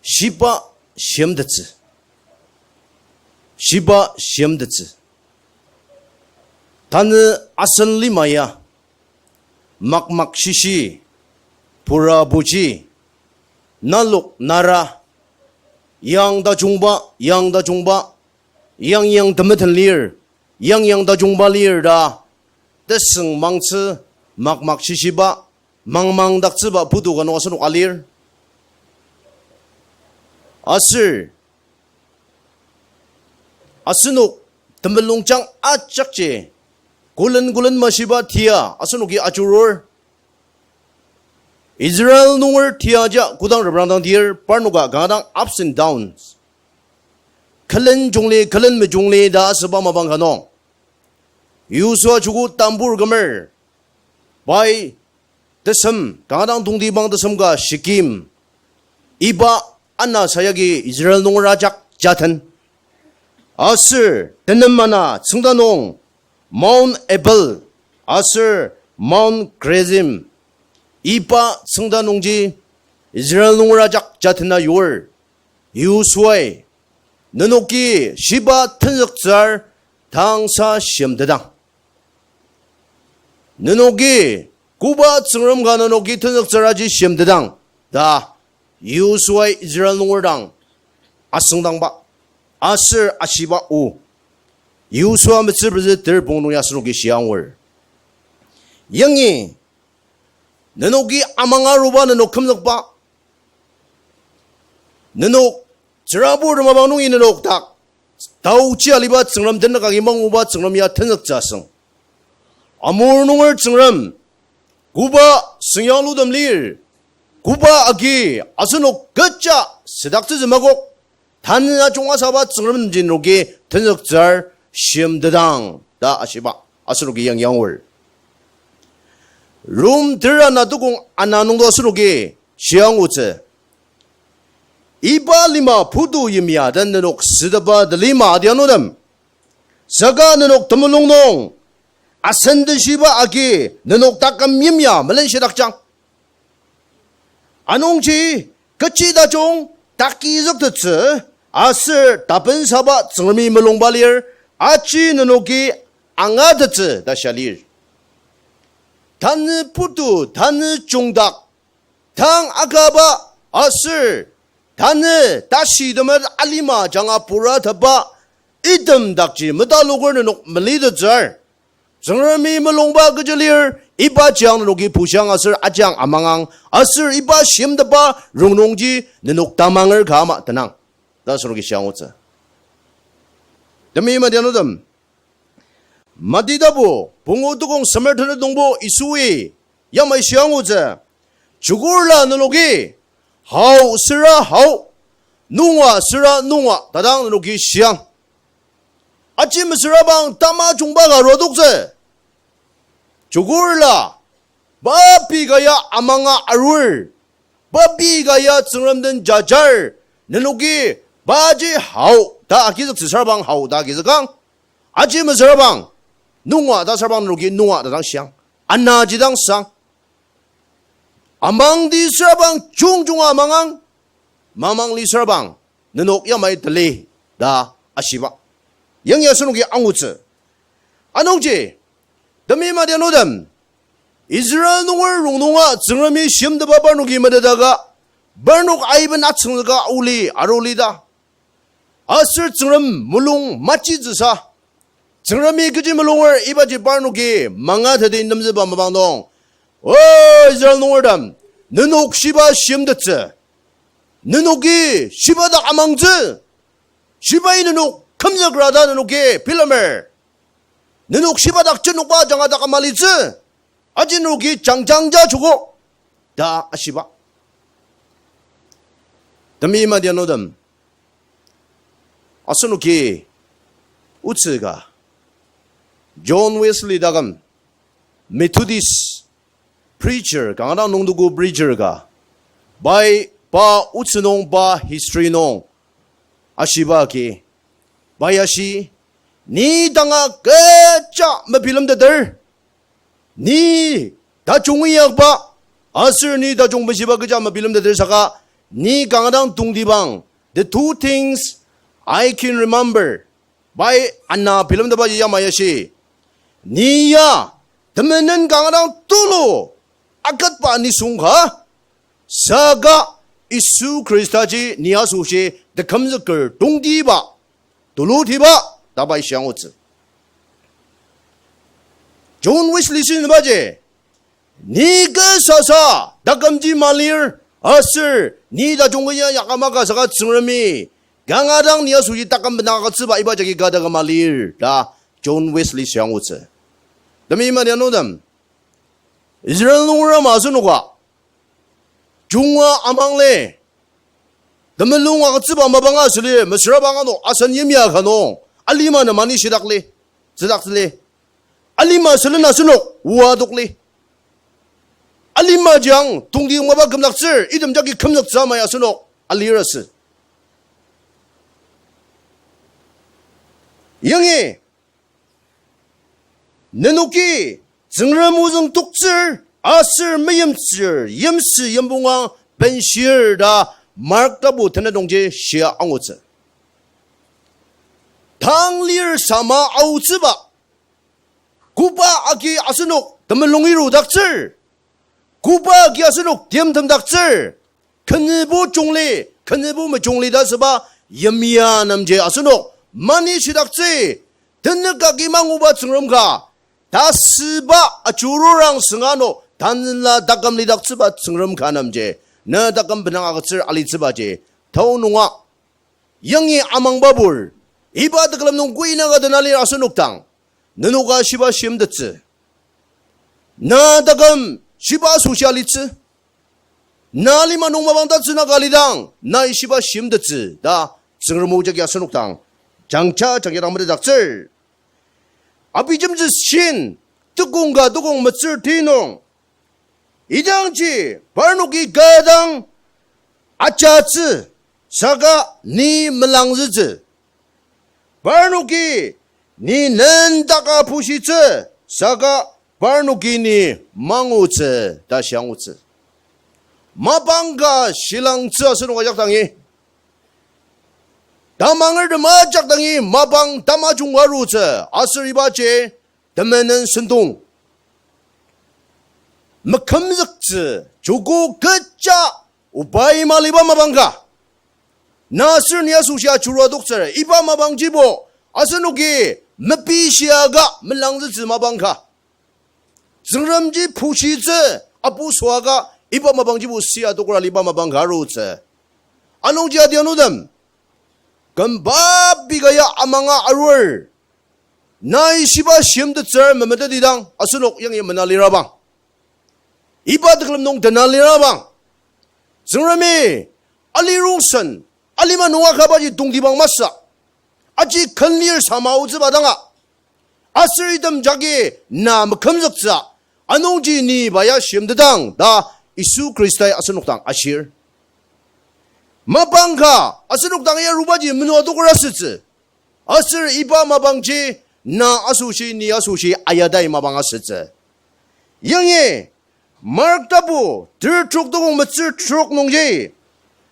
shiba shimtettsü. Shiba shimtettsü. Tanü asen lima ya makmak shishi, pura puji, nalok nara, yang tajungba, yang tajungba, yang yang temeten lir, yang yang tajungba lir ta, tesüngmangtsü makmak shishiba, mangmangdaktsüba putu ka nung asenok alir. Aser asenok temulungjang ajakji, kolen kolen mashiba tia asenoki ajurur. Israel nunger tiaja kodang reprangdang dir, parnoka kanga dang ups and downs, külen jungli, külen mejungli ta asüba mapang ka nung, Yosua chuku tambur kümer, pai tesem, kanga dang tongtibang tesem ka Shekem, iba ana sayagi Israel nunger ajak jaten. Aser tenem ana tsüngda nung Mount Ebal aser Mount Gerizim iba tsüngda nungji Israel nunger ajak jatena yur, Yoshua-i, nenoki shiba tenzüktsür tangsa shimtetang. Nenoki koba tsüngrem ka nenoki tenzüktsür aji shimtetang ta Yoshua-i Israel nunger dang asüngdangba aser ashiba o, Yoshua metsür pezü ter pungu nung ya asenoki shia angur. Yangi nenoki amang aruba nenok kümzükba, nenok tsürabur mapang nungi nenok dak taochi aliba tsüngrem, tenük agi manguba tsüngrem ya tenzüktsü asüng. Amur nunger tsüngrem, koba süngyanglutem lir, koba agi asenok kecha südaktsütsü makok, tanü ajunga saba tsüngremji nenoki tenzüktsür shimtetang ta ashiba asenoki yangi angur. Rom tera ana tukong ana nungdo asenoki shia angutsü. Iba lima putu yimya den nenok sütepa telima adianutem, saka nenok temulung nung asen teshiba agi nenok taküm yimya melenshitakjang. Anungji kechi tajung takizüktettsü aser tapensaba Tsüngremi mulungba lir, aji nenoki angatettsü ta shia lir. Tanü putu, tanü jungdak, tang akaba aser tanü tashi temer alima ajanga pura teba item dakji metaloker nenok melitettsür. Tsüngremi mulungba kechi lir, ibaji ang nenoki pushiang aser aji ang amangang, aser iba shimtetba rongnungji nenok tamanger ka ama tenang ta asenoki shia angutsü. Temeim adianutem, Mati tapu pungu tukong semer tenet nungbo Yisui yamai shia angutsü. Chukurla nenoki, hao süra hao, nunga süra nunga ta dang nenoki shiang. Aji mesüra bang tamajungba ka arua adoktsü. Chukurla, pa pei ka ya amanga arur, pa pei ka ya Tsüngrem den jajar, nenoki paji hao ta agizüktsü süra bang hao ta agizükang. Aji mesüra bang nunga ta süra bang nenoki nunga ta dang shiang. Anaji dang sang. Amangdi süra bang jungjunga amangang, mamangli süra bang nenok yamai tali ta ashiba. Yangi asenoki angutsü. Anungji, temeim adianutem, Israel nunger rongnunga Tsüngremi shimtetba parnoki metetaka, parnok aiben atsüngzüka aoli aruli ta. Aser Tsüngrem mulung machitsüsa, Tsüngremi kechi mulunger ibaji parnoki mangateti nemzüba mapang nung, O Israel nungertem, nenok shiba shimtettsü, nenoki shiba dak amangtsü, shibai nenok kümzükra ta nenoki bilemer, nenok shiba dak jenokba ajanga dak amalitsü, aji nenoki jangjangja joko ta ashiba. Temeim adianutem, asenoki otsü ka, John Wesley taküm, Methodist preacher, kanga dang nungdoku preacher ka, pai pa otsü nung pa history nung ashiba agi, pai ashi, ni tanga kecha mebilemteter, ni tajung inyakba, aser ni tajung beshiba kecha mebilemteter saka, ni kanga dang tongtibang, the two things I can remember, pai ana bilemtetbaji yamai ashi, ni ya temenen kanga dang tulu aketba nisung ka, saka Yisu Khristaji ni asoshi tekümzüker tongtiba, tulutiba ta pai shia angutsü. John Wesley shibaji, ni kü sasa takümji malir, aser ni tajung kü ya yakama ka saka Tsüngremi kanga dang ni asoshi taküm bena agütsüba iba jagi kü taküm malir ta John Wesley shia angutsü. Temeim adianutem, Israel nunger ama asenoka junga amangle, temulung agütsüba mapanga süli, mesüra bang ano asen yimya ka nung, alima na mani shidak li, tsüdak tsüli. Alima sülen asenok oa adokli. Alima jang tongtiyong mapa kümdaktsür, item jagi kümzüktsü amai asenok alirasü. Yangi, nenoki Tsüngrem ozüng toktsür, aser meimchir, yimsü yimpunga benshir ta Mark tapu tenet nungji shia angutsü. Tang lir sama aotsüba, koba agi asenok temulung irudaktsür, koba agi asenok timtemdaktsür, kenübo jungli, kenübo mejungli ta süba yimya nemji asenok mani shidaktsü, tenük agi manguba Tsüngrem ka, ta süba ajururang sünga no tanela taküm lidaktsüba Tsüngrem ka nemji, ne taküm benang agütsür alitsübaji, tao nunga yangi amangbabur, iba tekülem nung kuinaka dena lir asenok dang, nenoka shiba shimtettsü, na taküm shiba asoshi alitsü, na lima nung mapang tatsü naka lidang, nai shiba shimtettsü ta Tsüngrem o jagi asenok dang jangja jangja dang metetdaktsür. Abijemtsü shin, tukong ka tukong metsür ti nung, idangji parnoki kü dang ajatsü, saka ni melangzütsü. Parnoki ni nendaka pushitsü, saka parnoki ni mangutsü ta shia angutsü. Mapang ka shilangtsü asenok ajak dangi, tamangertem ajak dangi mapang tamajung arutsü, aser ibaji temenen sentong mekümzüktsü, joko kecha oba ima liba mapang ka. Na aser ni asoshi ajurua toktsür, iba mapangjibo asenoki mepishia ka melangzütsü mapang ka. Tsüngremji pushitsü, apu süaka iba mapangjibo sia tokra liba mapang ka arutsü. Anungji adianutem, kümba pika ya amanga arur, nai shiba shimtettsür memetetidang asenok yangi mena lirabang, iba tekülem nung dena lirabang, Tsüngremi alirongsen, alima nunga kabaji tongtibang masü, aji kenlir sama aotsüba danga, aser item jagi na mekümzüktsü, anungji ni pa ya shimtetang ta Yisu Khristai asenok dang ashir. Mapang ka asenok dang ya arubaji menoa tokra asütsü. Aser iba mapangji na asoshi, ni asoshi ayadai mapang asütsü. Yangi Mark tapu ter trok tukong metsür trok nungji,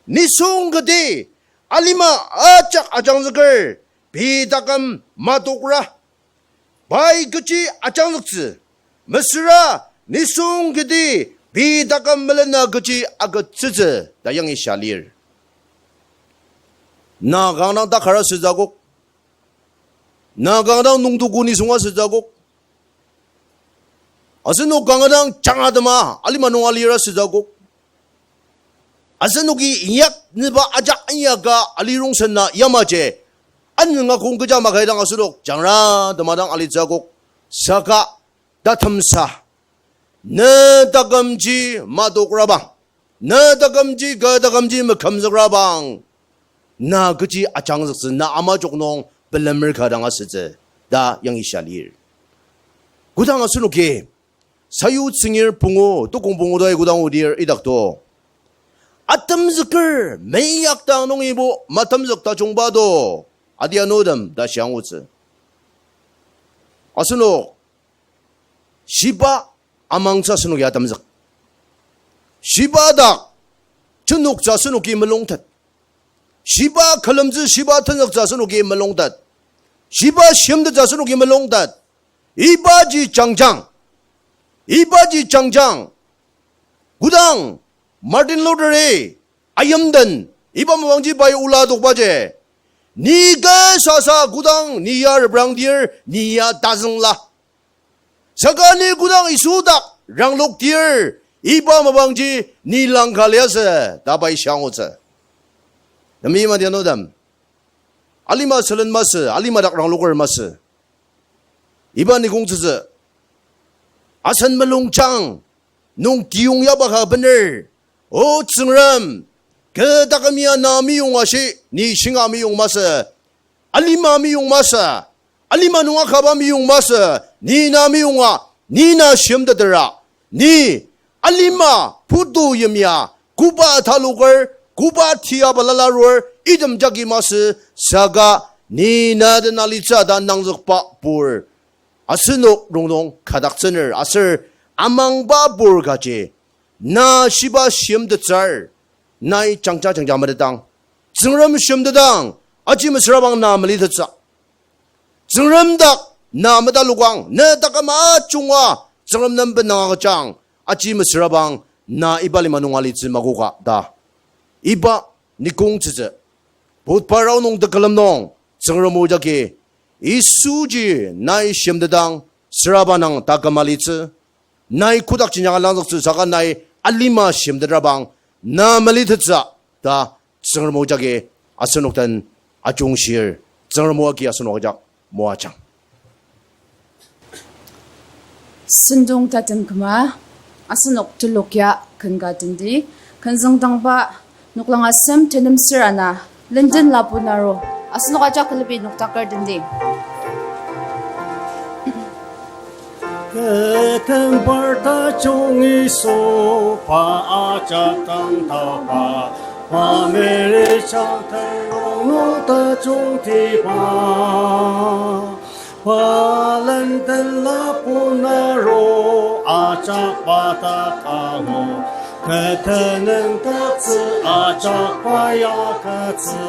nisung kati alima ajak ajangzüker pei taküm matokra, pai kechi ajangzüktsü, mesüra nisung kati pei taküm melena kechi agütsütsü ta yangi shia lir. Na kanga dang takar asütsü akok. Na kanga dang nungtuko nisung asütsü akok. Asenok kanga dang jangatema alima nung alir asütsü akok. Asenoki inyaknüba ajak inyaka alirongsen na yamaji, anünga kong kecha makai dang asenok jangra tema dang alitsü akok. Saka tatemsa, ne takümji matokrabang, ne takümji, kü takümji mekümzükrabang, na kechi ajangzüktsü, na ama jok nung pelemer ka dang asütsü ta yangi shia lir. Kodang asenoki Sayutsüngdir pungu, tukong pungu dai kodang odir idakto, atemzüker meinyakdang nungibo matemzük tajungba do, adianutem ta shia angutsü. Asenok shiba amangtsü asenoki atemzük? Shiba dak jenoktsü asenoki melungtet? Shiba külemtsü, shiba tenzüktsü asenoki melungtet? Shiba shimtettsü asenoki melungtet? Ibaji jangjang, ibaji jangjang, kodang Martin Luther-i ayimden iba mapangji pai ola adokbaji, ni kü sasa kodang ni ya reprangdir, ni ya tazüngla. Saka ni kodang Yisu dak ranglokdir, iba mapangji ni langka liasü ta pai shia angutsü. Temeim adianutem, alima sülen masü, alima dak rangloker masü, iba nikongtsütsü asen mulungjang nung tiyong yaba ka bener. O Tsüngrem, kü taküm ya na meyong ashi, ni shinga meyong masü, alima meyong masü, alima nung akaba meyong masü, ni na meyonga, ni na shimtetera, ni alima putu yimya, koba taloker, koba tia balala arur, item jagi masü, saka ni na den alitsü ta nangzükba pur, asenok rongnung kadaktsüner aser amangba pur kaji, na shiba shimtetsür, nai jangja jangja metetang, Tsüngrem shimtetang, aji mesürabang na melitettsü. Tsüngrem dak na metalokang, ne taküm ajunga, Tsüngrem nem benang agüjang, aji mesürabang na iba lima nung alitsü makoka ta. Iba nikong tsütsü, Budhbar aonung tekülem nung, Tsüngrem o jagi, Yisuji nai shimtetang, süraba nang taküm alitsü, nai kotak jinjang alangzüktsü saka nai alima shimtetrabang, na melitettsü ta Tsüngrem o jagi asenok den ajungshir, Tsüngrem o agi asenok ajak moajang. Sentong tatem küma, asenok telok ya ken ka tendi, ken züngdangba noklang asem tenem ser ana, Lenden Lapu Naro, asenok ajak külemi noktaker tendi. Kü tembar tajung Yisu pa ajak tangtaba, pa meri jang terong nung tajungtiba. Pa Lenden Lapu Naro ajak pa dak angu, kü tenüngdaktsü ajak pa ya agütsü.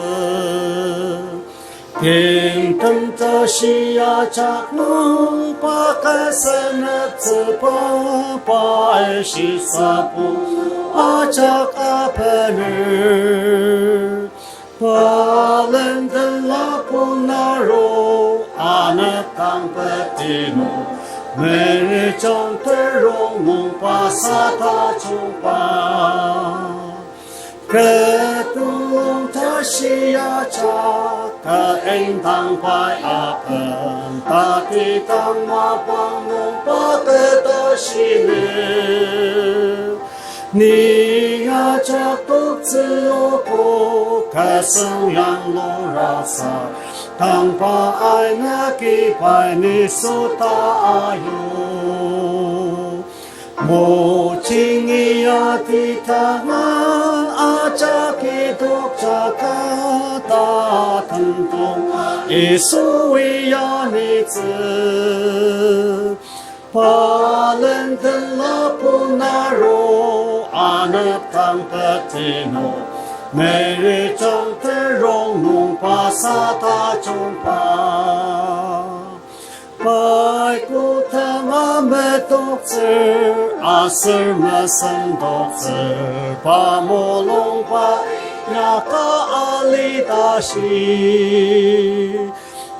Timtem tashi ajak nung pa kü seneptsüba, pai shisabu ajak abener. Pa Lenden Lapu Naro, anepdang peti nung, meri jang terong nung pa sa tajungba. Kü tulung tashi ajak, kü indang pai apen, tatidang mapang nung pa kü tashi ne. Ni ajak toktsü oko, kü süng yanglu rasa, tangba aina ki pai ni süta ayu. Mojingi ati tanga ajak idok jaka ta tentong Yisu ya nitsü. Pa Lenden Lapu Naro, anepdang peti nung, meri jang terong nung pa sa tajungba. Pai kodanga metoktsür, aser mesendoktsür, pa mulungba inyaka alitashi.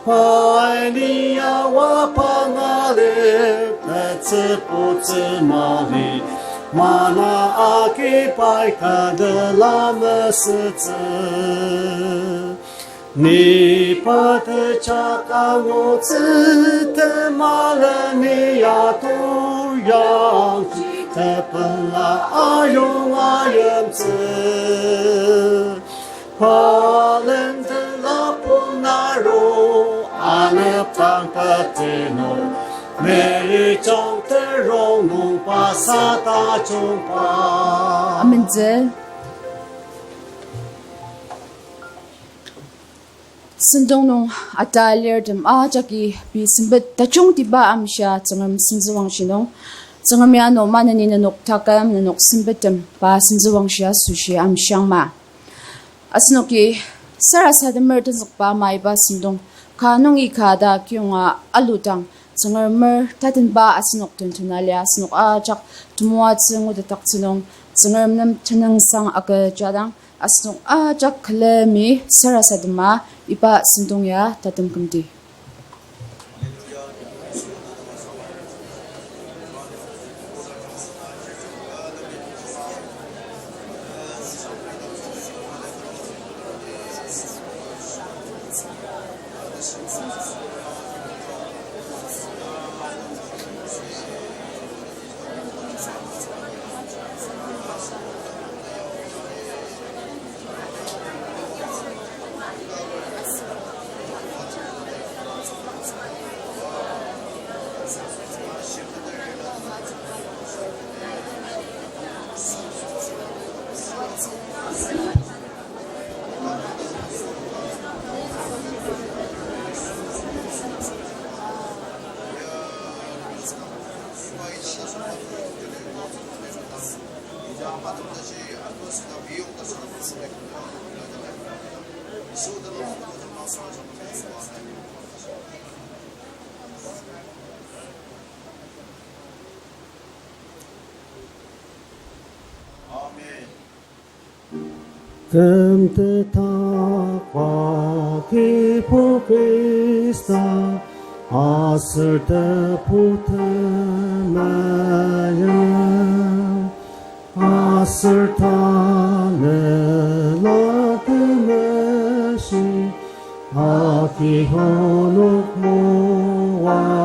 Pai ni awa pangali, tetsübutsü mali, mana agi pai kadela mesütsü. Ni pa tejak angutsü temalen ni atur yangji tepela ayong ayimtsü. Pa Lenden Lapu Naro, anepdang peti nung, meri jang terong nung pa sa tajungba. Amentsü. Sentong nung ata alirtem ajaki pei sempet tajungtiba amshia Tsüngrem sentsüwangshi nung, Tsüngremi ano maneni nenok taküm nenok sempettem pa sentsüwangshi asoshi amshiangma. Asenoki sarasademer tenzükba ama iba sentong ka nungi ka ta kiyonga aludang, Tsüngremer tatenba asenok den tena lia asenok ajak temoatsü ngutetdaktsü nung, Tsüngrem nem tenüngsang agüjadang, asenok ajak külemi sarasadema iba sentong ya tatem kümdi. Amen. Küm tetakba Kibu Khrista, aser Tebu Temeim, aser Tanela Temeshi, agi onok moajang.